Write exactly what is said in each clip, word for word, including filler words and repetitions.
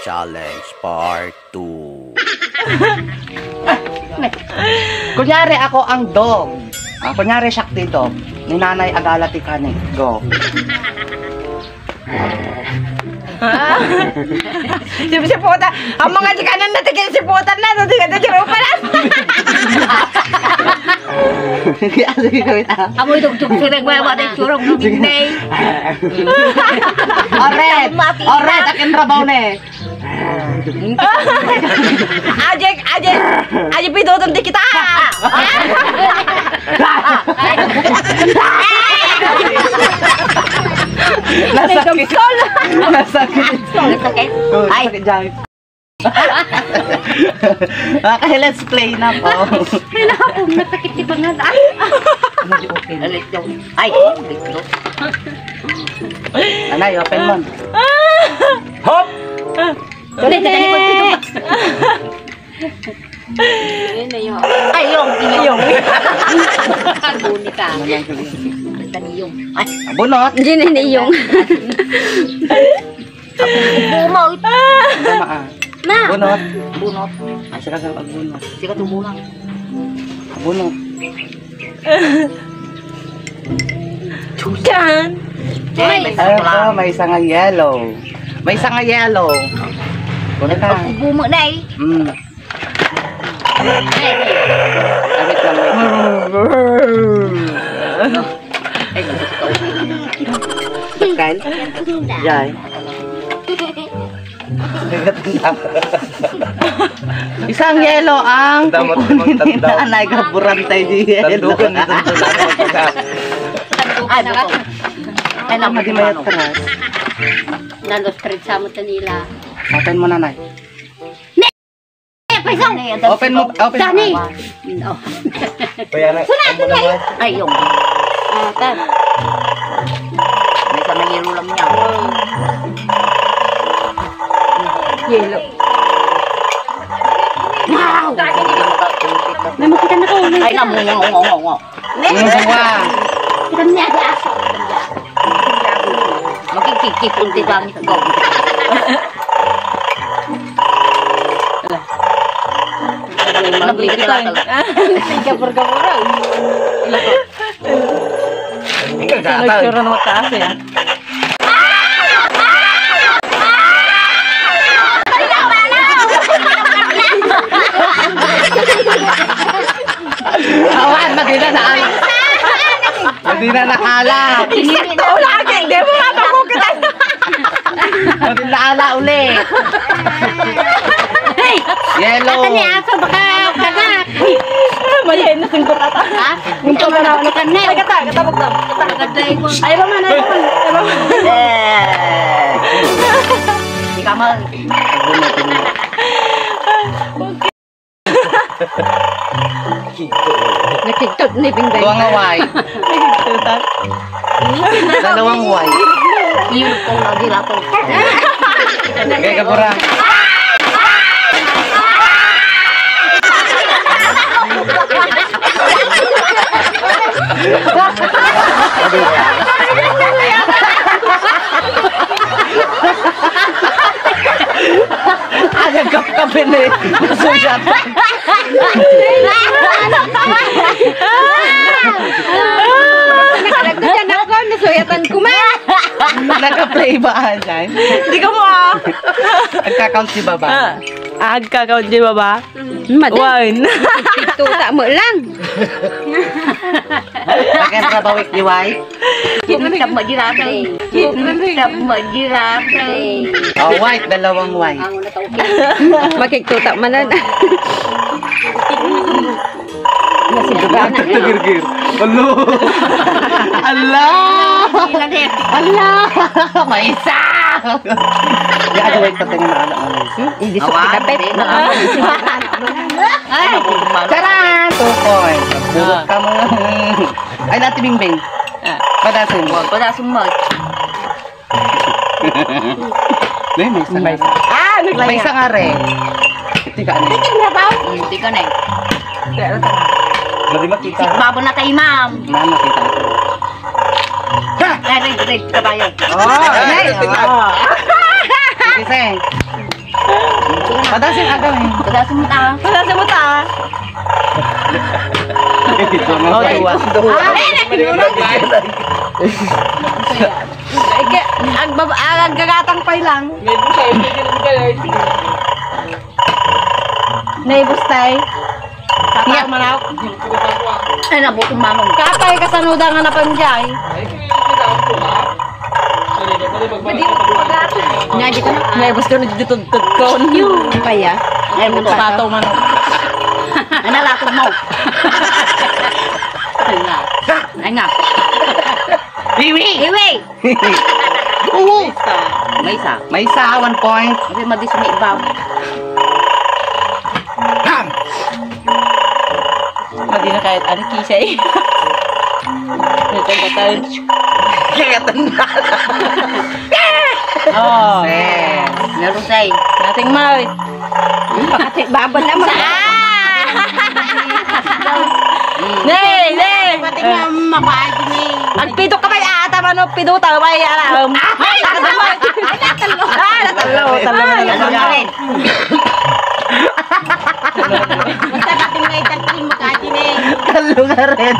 Challenge Part two. Kunyari ako ang dog. Ah, kunyari siak ti dog. Ni nanay agala ti kanen. Go. Sipsiputan. Ang mga di kanan na tigil siputan na, no, di ka na tirupalan. Sige, sige, gawin, ah. Amoy dugdug sirek, wala, wala, itsurong, Sige. Nay. Oret! Mati Oret! na. Akin rabaw na eh. Ajek, ajek, ajek, piduton ti kita. Nasakit. Nasakit. Nasakit. Oh, Ay. Sakit dyan. Okay, let's play na po. Ay, naku, nasakit ti bangan. Ay. Ano di okay? Alit daw. Ay, alit daw. Anay, open mo. Hop! Dali, dali, dali. Ay, yung, yung. Yung. Karbonita. Ang taniyong. Ay. Abunot. Hindi na yung. Bunot. Tama, ah. Na. Bunot. Bunot. Ay, saka sa agbunot. Sika tubungan. Abunot. Diyan. Ay, may Ay, saka. Oh, may sanga yellow. May sanga yellow. Bunot ka. Bumo na eh. Mm. Ay, wait lang, wait lang. Kyle? Jai? Isang yelo ang Tanda mo, kukunin ni tanda. Nanay, gaburan tayo di yelo. Tandukan ni tandukan. Ay, buko. Ay, naku, Madi mayat ano. Karas. Nalos trade sa mo, Tanila. Open mo, nanay. Open mo, open. Dani. No. Kaya na, Sunod ano na naman? Ay, yung. Ah, ta. May sa may yelo lang niya. Yelo. Wow! May makita na ko. Ay, namungo, ngo, ngo, ngo. Yung bunga. Kita niya, di aso. Makikikipon ti gamit ko. Naglikit lang. Gabur-gaburan. Ikaw, Sa gata. Nagtsura na mataas eh. Awan, magina na. Magina na hala. Insakto lagi. Di mo nga makukitan. Magina na hala uli. Hey! Yellow. Ata ni aso, baka kagat. Mali, nasungkot ata. Ha? Ito mo na, ano ka na? Ay, gata, gata, gata. Gata, gata. Ay, mama, na, mama. Ay, mama. Eh. Ikaw mo. Nakigtot ni Bingbing. Duwa nga way. Nakigtotan. Dalawang way. Yun po, lagi lang po. Kaya ka, Bura. Agagap ka, Bene. Suyatan. Nakalagto dyan ako, nasuyatan ko man. Naka-play ba, Ajan? Hindi ka mo, ah. Nagka-count si Baba. Ah, agka-count si Baba. Madam. One. Pito ta mo lang. Akan trabawik ni White. Kinuntab mo, Jirate. Kinuntab mo, Jirate. Oh, White, dalawang White. Makigtuta manan. Nasidugan. Girgir. Hello. Ala! Ala! Maisa! Di ka gawin pati nga naanak mo. Hmm? Hindi sa Awan, kapit. Hindi na. Ay! Charan! Two points. Pagbugot Ah. ka mo. Ay, Ate Bingbing. Ah. Padasin. Huwag, padasin mo. May, may isa May nga. isa. Ah, ano May isa nga rin. Tika na. Tika na ba? Hmm, tika na eh. Kaya lang. Mali makita. Si Babo na tayo, ma'am. Ma'am, nakita ko. Ha! Ay, red, red, kabayo. Oh, Ay, ay, red, red. Oh. Sige, sir. Padasim agam eh. Padasim ta. Padasim ta. Oh, duwa. Ah, eh, nakinurot. Ike, agbab-, aggagatang pay lang. Naibus tayo. Tataw manok. Ay, nabuto mamon. Kapay kasano da nga napanjay. Nya, di ka na. Naibus ka na dito, tudkon. Yung paya. Ay, mo to. Pato manok. Ay, nalakad mo. Ay, nga. Ay, nga. Iwi! Iwi! Oo! Maysa. Maysa, one point. Kasi madis may ibaw. Ham! Madi na kahit ano, kisay. Ito, ito. Kagatan na. Oh. Narusay. Nothing more. Pakati, baba naman. Sa- Nay, nay. Pati nga, mapagi ni. Agpido ka ba, ata, mano, pido ta, bay, alam. Ay, natalo. Ah, natalo, talo na lang. Ay, ay, ay. Basta pati nga, itatlo, makagi ni. Talo nga rin.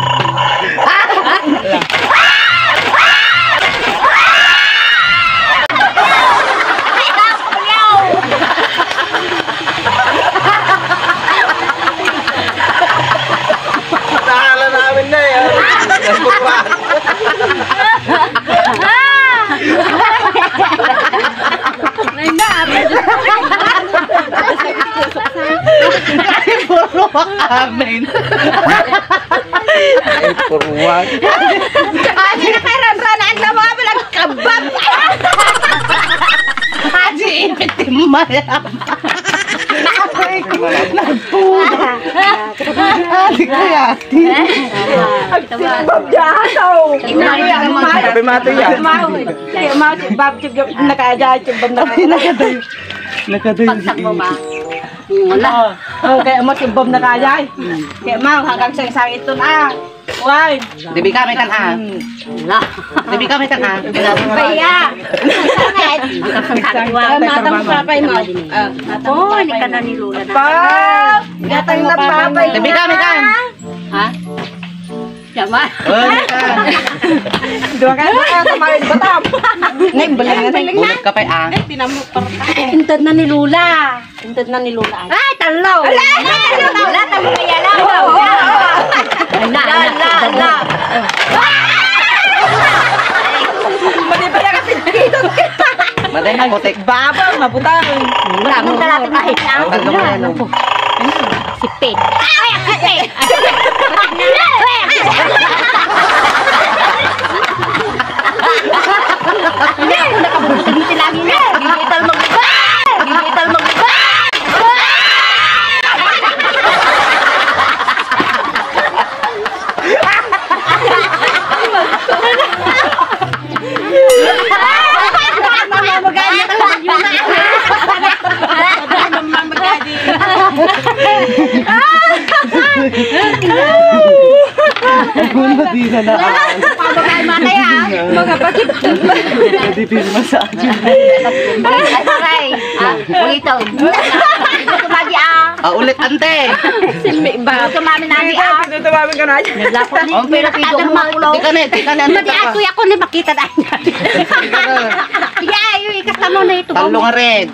Nahala namin na eh. Nagpupaan. Ay, na, abay. Ay, puro amin. Ay, puruan. Adi na kay Ranran, ang damo nga pinagkabag. Adi, ipit ti mayam. Ay, nagpuda. Adi kaya, adi. Agsimbab ya, asaw. Sabi mati yan. Kaya, ma, si Bob, si Bob, nakaya, si Bob, nakaya. Nakadayo. Nakadayo. Pagsakbo ba? Wala. Oh, kaya mo, si Bob na kaya eh. Kaya mo, hanggang sa isang ito na. Why? Dibi kami kan, ah. Wala. Dibi kami kan, ah. Baya. Matang sa papay mo. Ah, matang sa papay mo. Oy, ni ka na ni Lola na. Pa! Gatang na papay. Dibi kami kan. Ha? Siya man. Oy, ni ka. Dua ka na, tumayo ba tam? Nay, balang na. Bulat ka pa, ah. Ay, tinamok pa rin. Intad na ni Lola. Intad na ni Lola. Ay, talo! Ala, ala, ala, ala, talo na yan, ah. Oo, oo, oo. Ala, ala, ala. Mali ba yan kasi dito? Matay na, putik. Baba, mabutang. Wala mo talaga kahit na. Ang ganda mo yan, oh. Sipit. Ay, ang sipit. Hindi, ako nakabutang ni Tilangin na. Digital magba! Digital magba! Ay, kung na di na naan. Pabagay matay, ah. Mga bakit? Hindi pinmassage. Aray. Ah, ulitin. Ito, Madi, ah. Ah, ulit, ante. Silmi ba? Ito, Mami, Nani, ah. Ito, Mami, ka na. Naglapo ni. Oh, pero Mira, pidong mo. Tika na, tika na, Madi, tika pa. Kuya ko ni makita na. Iya, ayo, ikas na mo na ito. Talo nga rin.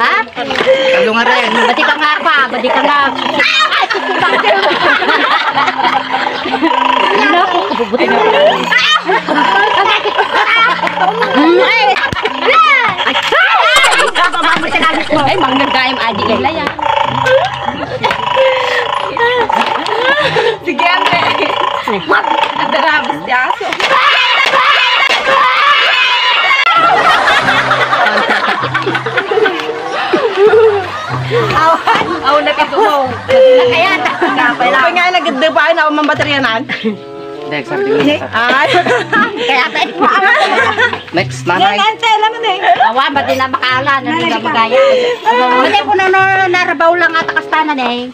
Ha? Talo nga rin. Badi ka nga pa, badi ka nga. Ay, ay, ay, ay. Ay, ay, ay. Ay, manggagayam, adi, eh. Sige, ante. Ang darabas di aso. Aw, aw, nakatumaw. Kaya, kapay lang. Kaya nga, nagdagdagan ako, mambateryanan. Next, sabi ko. Ay. Kaya tayo. Next, nanay. Yan, ante, alam mo na eh. Awa, ba't di na makaala? Nanay, di ka magaya. Nanay, puno na, narabaw lang ata kastanan eh.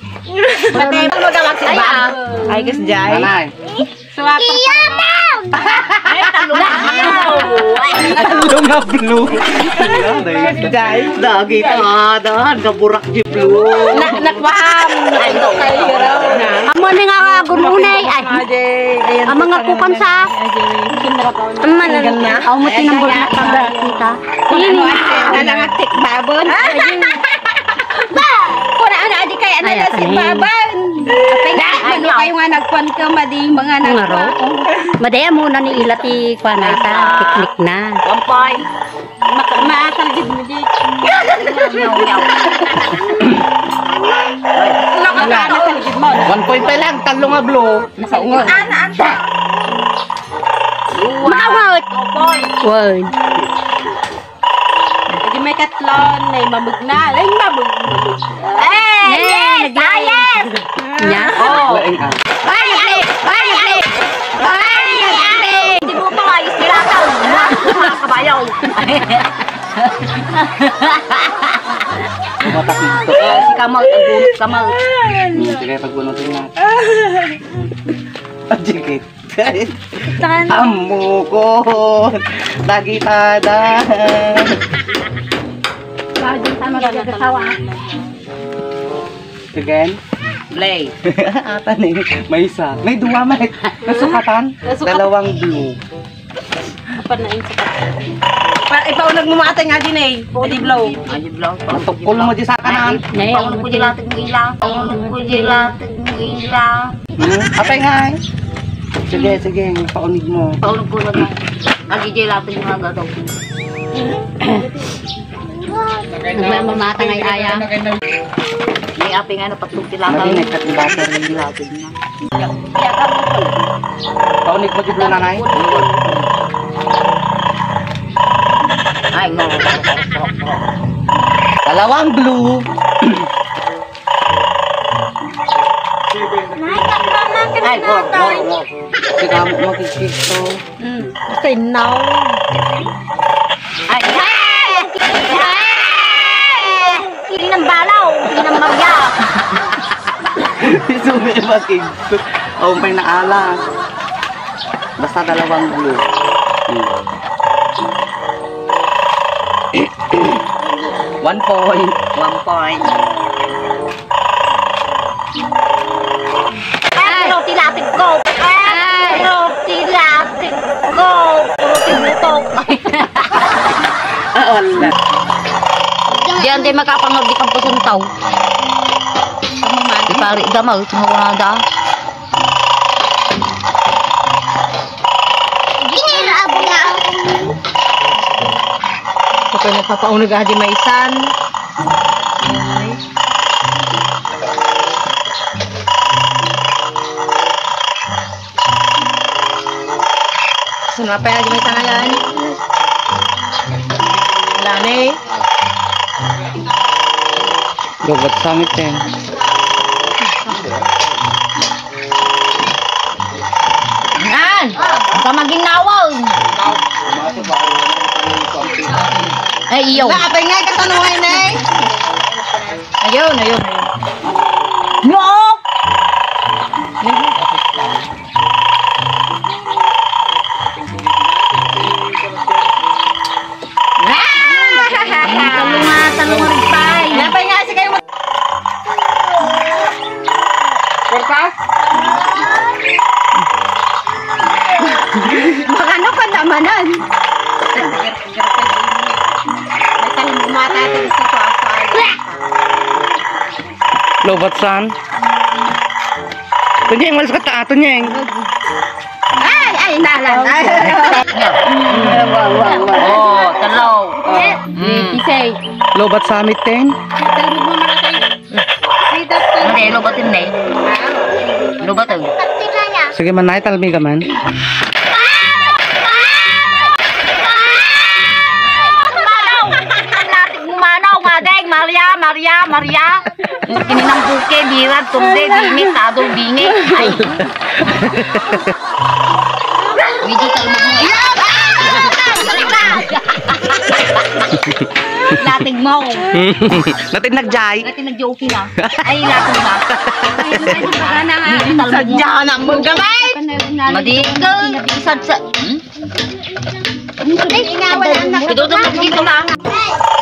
Patay mo, magkakasibang. Ay, ah. Ay, kas Jai. Nanay. Suwapa. Iya, ma'am! Ay, talo na. Talo nga blue. Dagita, dahan, kaburak di blue. Na, nakuam. Ay, okay. Amo ni nga agununay. Ay. Ang mga kukan sa. Ang manan. Aw, mo tinambol na pagkita. Ano, ano nga tikbabon? Kuna, ano, adi kay, ano, ay, na si Baban. Ay, ano kayo nga nagkuan ka, madi mga nagkuan. Madaya mo na ni ila ti kuan nata, piknik na. Kampay. Mak-, maasal gid mo di. Yaw, yaw. Wala ka na sa gid mo. One point five lang, talo nga blue. Nakaungot. Ana, ana. Makaungot. One. Hindi may katlon, may mamugna. Ay, mamug-, mamug-. Eh, yes! Ah, yes! Nya? Oh. Ay, ay, ay, ay, ay, ay. Hindi mo pa ayos nila ka. Mga kabayaw. Bumatak dito. Eh, si Kamal, ang bunot Kamal. Hmm, sige, pagbunutin na. Ang jigit. Tan- Ammokon, dagitada. Bakit sa mga gagasawa? Again? Play. Ata ni, may isa. May dua, may nasukatan. Nasukat- Dalawang blue. Apan na insa ka. Pa, ipaunag mo matay nga din eh. Pwede blow. Adi blow. Matukol mo di sa kanan. Nay. Paunag ko di latag mo ila. Paunag ko di latag mo ila. Hmm? Apay nga eh. Sige, sige. Paunig mo. Paunag ko na. Adi di latag mo nga daw. Nagmamamata nga aya. May api nga napatugtilakan. Mali, nagkatilakan. Pauneg mo ti blue, nanay? Ay, no. Dalawang blue. Ay, go, go, go. Sige mo, makikita. Mm. Basta inaw. Ay, ay! Ay! Kili ng balaw, kili ng Maria. Isumi bakit? Aw, may naala. Basta dalawang blue. Hmm. One point. One point. Ay, puro ti latag ko. Ay, puro ti latag ko. Puro ti butok. Ah, wala. Di ante makapangod di kampusan tao. Di pari damag, sumawada. Ginira, abula. Ito, nagpapaunag adi maisan. Sino pa yan? May tangayan. Wala na eh. Lobat sangit yan. Yan! Ang kamaginawaw! Ay, iyo. Nakatay nga, katanungan na eh. Ayun, ayun, ayun. No! Talunga, talunga rin pa. Napay nga si kayo. Kwarta? Baka ano pa namanan? May talim umata din sa tuwa-tuwa. Lobat san? Tunyeng, malas ka ta, Tunyeng. Ay, ay, nalan. Ay. Oh, talo. Oh. Mm. Isay. Lobat sa amin, ten. Talmig mo muna tayo. Ay, dapat. Ano, lobat yun, eh? Lobat, eh. Sige man, nay, talmig ka man. Manaw, manaw, madeng, Maria, Maria, Maria. Kininang buke, birat, tungge, bingit, tadong, bingit. Ay. Medyo talmog mo. Latig mo. Latin nagjay. Latin nag-joke na. Ay, latig na. Ay, medyo talmog mo. Sadya na mo gamay. Madikal. Bisag sa, hmm? Ay, inawan ang anak. Idudumog dito lang.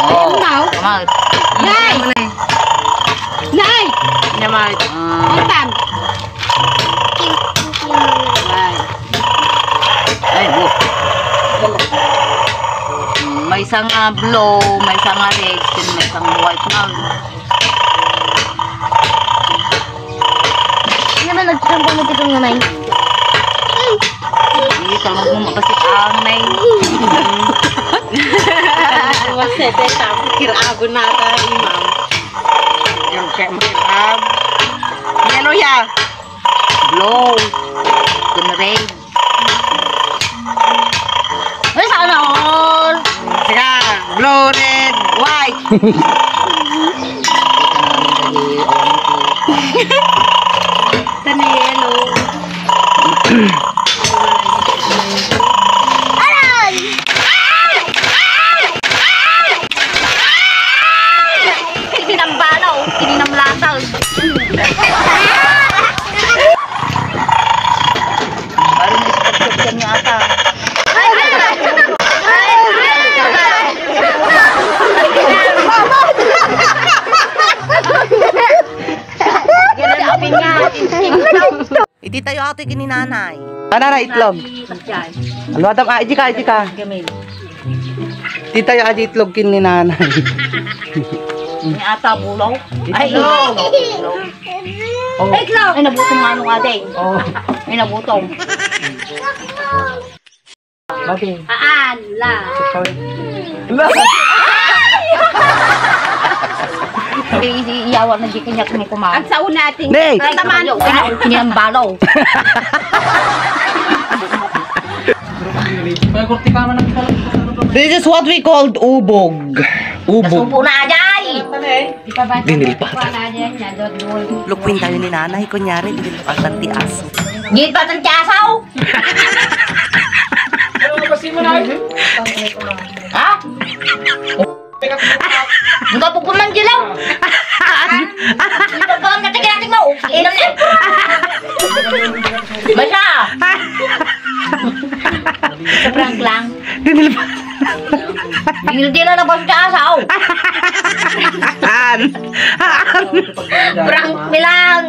Oh, kamay. Nay! Nay! Kamay. Ah. Ay, bu. Maysa nga blue, maysa nga red, ken maysa nga white na. Ano naman nagtutungkol mo dito nga may? Hindi ka mo mapasit ang may. Masete, tapos kirago na ta, imam. Yung kaya makirab. Yellow ya. Blue. Ken red. Ay, sana all. Saka, blue, red, white. Tani yellow. Aray! Aray! Aray! Aray! Tininambalaw, tininamlataw. Parang may sakit niya ata. Ganun din nga. Iti tayo atoy ken ni nanay. Ah, nanay, itlog. Ano, Adam? Ah, iji ka, iji ka. Iti tayo adi itlog ken ni nanay. Ni ata bulaw. Ay, itlog. Oh. Itlog. Ay, nabutong nga nung ate. Oh. Ay, nabutong. Bakit? Haan la. Ikaw. Ala! Ay, iyawan na di kanya kung kumain. Ang sauna ating Ne! Ay, tataman. Kanya, kanya ang balaw. This is what we called ubog. Ubog. Nasubo na, Ajay! Dinilpatan. Lukwin tayo ni nanay, kunyari, dinilpatan ti aso. Dinilpatan ti aso? Ha? Ang kapag pumandilaw. Ang kapag natin kaya tingnan, oh. Inam na. Masya. Sa prank lang. Dinilpatan. Dingil-dila na ba siya sa asaw? An? An? Prank mi lang.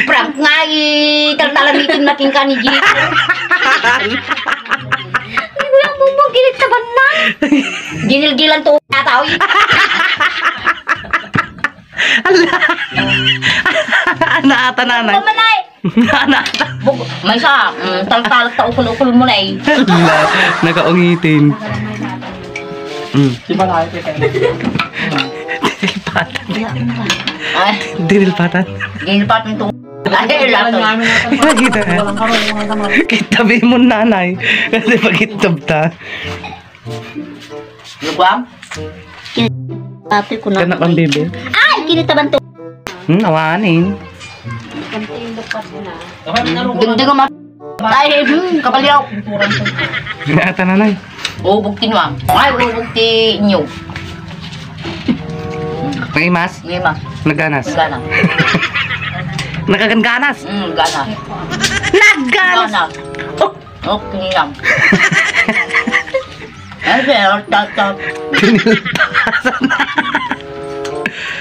Prank nga, eh. Taltalan ni Kim na Kim ka ni Jim. Hindi ko lang bumang ginit sa banna. Ginil-gilan to na tao, eh. Ala. Ano ata, nanay? Pamanay. Bug-, may isa, mm, taltal ta ukol-ukol mo na eh. Ala, nakaungitin. Mm. Di ba na ito kayo? Dinilpatan. Ay. Dinilpatan. Dinilpatan to. Ay, lato. Kita na. Kita bi mo nanay. Kasi pag-itab ta. Lubang? Kin-, patoy ko na. Kana pang bebe? Ay, kinitaban to. Hmm, awanin. Ganda nga ma-, ay, hmm, kapalyaw. Ata, nanay. Ubog ti nuang. Ay, ubog ti inyog. Naimas? Naimas. Nagganas? Nagganas. Nakaganganas? Hmm, gana. Nagganas. Gana. Oh. Okay lang. Ay, pero tatap.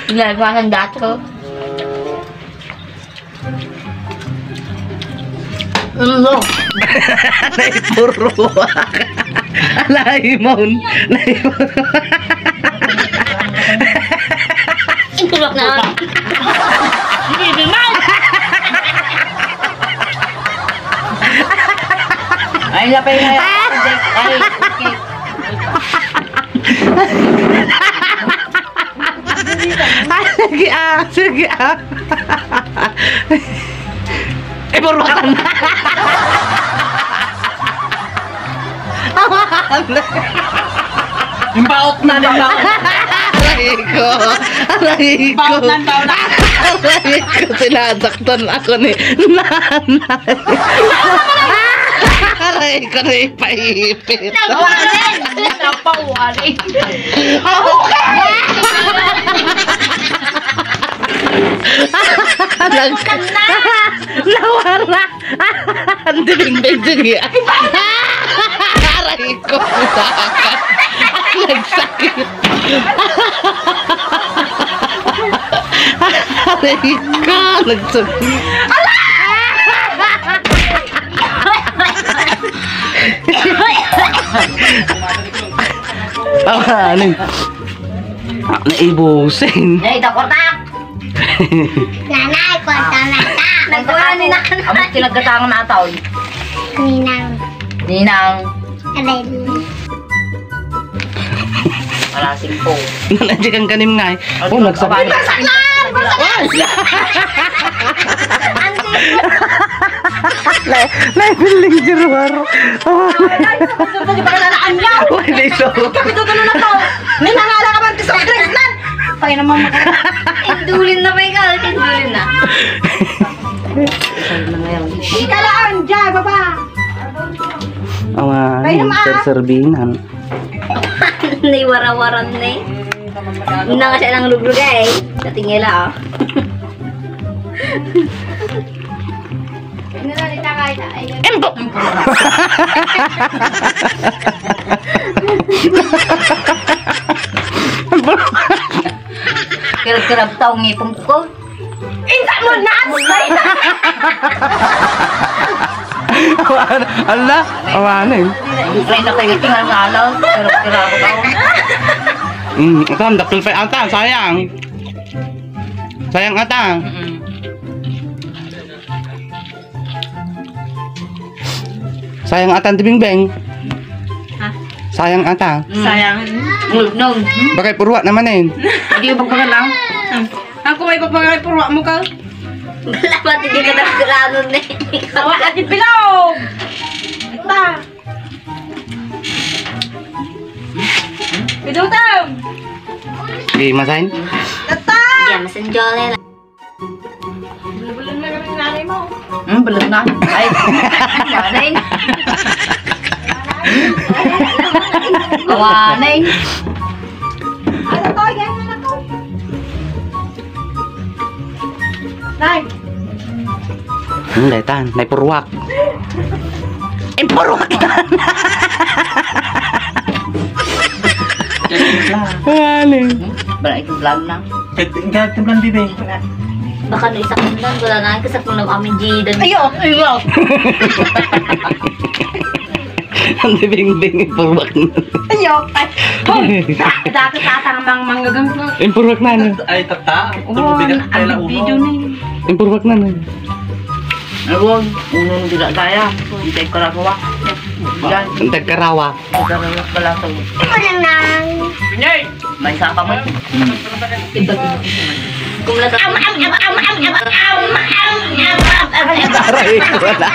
Ginagawa ng dato. Ano? Naipuro. Alaimon. Naipuro. Intulak na. Hindi, hindi man. Ay, lapay na yan. Ay, okay. Ay, sige, ah, sige, ah. Eh, buruan. Imbaot na, imbaot. Aray ko. Aray ko. Imbaot na, imbaot na. Aray ko, sinasaktan ako ni nanay. Aray ko, naipahipit. Napawarin. Napawarin. Nawala. Dibingbing, sige. Aray ko, nagsakit. Aray ko, nagsakit. Awanen. Ah, naibusin. Nay, da kwarta. Nanay, kwarta na ta. Nagkuha ni nanay. Amo kinagatangan na taon. Ninang. Ninang. Aray. Alasing po. Nanay, di kang kanim nga eh. Oh, nagsakit. Awan. Ay! Nay, nay, building jeruar. Oh. Ay, ay, sa gusto ko, di ba, kailangan niya? Uy, di so. Pagkatutulo na to. May nangala ka man, soft drinks na. Kaya naman mag- Indulin na ba ikaw? Indulin na. Ikaw lang, dyan, baba. Awan, Kaya naman. Serserbinan. Nay, warawaran na eh. Una nga siya nang luglugay. Dating nila, oh. Empo! Kirab-kirab tao ngipon ko. Insa mo na! Ala, awanen. Ay, na kayo, tingal nga lang. Kirab-kirab tao. Mm, ito, ang dakil pa ata, sayang. Sayang ata. Mm-mm. Sayang ata, Ate Bingbing. Ha? Sayang ata. Mm. Sayang. No, no. Baka ipurwa naman eh. Hindi yung pagkakala. Ako may pagpagkakala, ipurwa mo ka. Wala pati di ka nagkalanon eh. Awa, Ate Bilog! Ta! Bidutam! Di masain? Tata! Di, mas enjoy na. Bulong na kami nanay mo. Hmm, bulong na. Ay, nanay. Awanay. Ano to? Yan na ako. Nay. Hmm, daytan, naipurwak. Impurwak na. Aling. Bala ito vlog na. Kat-, kat-, kat-, bibi. Baka no isa ko lang, wala na, kasi kung lang amin G dan. Ayo, ayo. Ang Bingbing, ipurwak na. Ayo. Ay, hoy, da-, dati tatang mang manggagang ko. Impurwak na, no? Ay, tata. Oo, ang video na yun. Impurwak na, no? Ay, wag. Unang dinagaya. Hindi karawa. Yan. Ang tagkarawa. Nagkarawa pala to. Ano nang? Pinay! May sapa mo. Kumula ka. Am, am, am, am, am, am, am, am, am, am, am, am, am. Aray ko na.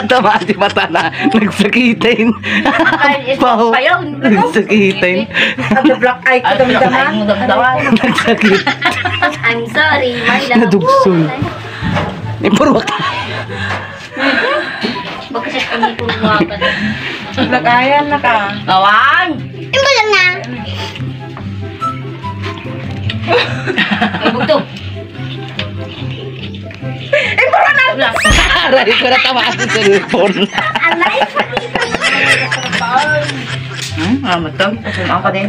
Tama di mata na. Nagsakitin. Ay, ito Pao. Pa yun. Nagsakitin. Ang black eye ko, damdaman. Ay, mo damdaman. Nagsakit. I'm sorry, my love. Nadugson. Ipurwak. Bakit siya pinipurwakan? Lagayan na ka. Awan! Imbalan na! Ay, bugto. Imbalan na! Aray ko, natamaan sa cellphone. Alay, sakit. Hmm, ah, matang. Ang ka din.